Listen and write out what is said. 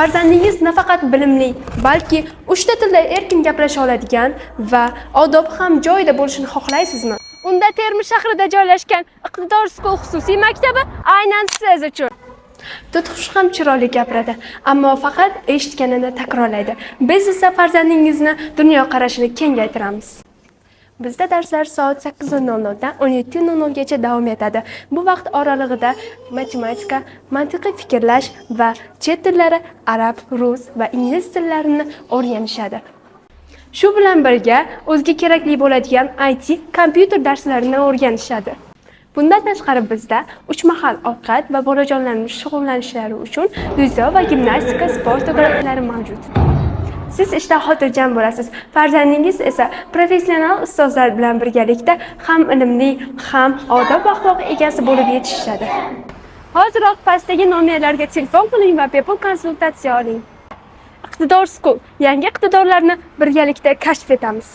Farzandingiz nafaqat bilimli, balki uchta tilda erkin gaplasha oladigan va odobi ham joyida bo'lishini xohlaysizmi? Unda Termiz shahrida joylashgan Iqtidor School xususiy maktabi aynan siz uchun. To'tiqush ham chiroyli gapiradi, ammo faqat eshitganini takrorlaydi. Biz esa farzandingizni dunyoqarashini kengaytiramiz. Bizda darslar soat 8:00 dan 17:00 gacha davom etadi. Bu vaqt oralig'ida matematika, mantiqiy fikrlash va chet tillari arab, rus va ingliz tillarini o'rganishadi. Shu bilan birga o'ziga kerakli bo'ladigan IT, kompyuter darslarini o'rganishadi. Bundan tashqari, bizda uch mahal ovqat va bolajonlarning shug'ullanishlari uchun dzyudo va gimnastika sport to'garaklari mavjud. Siz ishda xotirjam bo'lasiz. Farzandingiz esa professional ustozlar bilan birgalikda ham ilmli, ham odob axloq egasi bo'lib yetishadi. Hoziroq pastdagi nomerlarga telefon qiling va bepul konsultatsiya oling. Iqtidor School: yangi iqtidorlarni birgalikda kashf etamiz.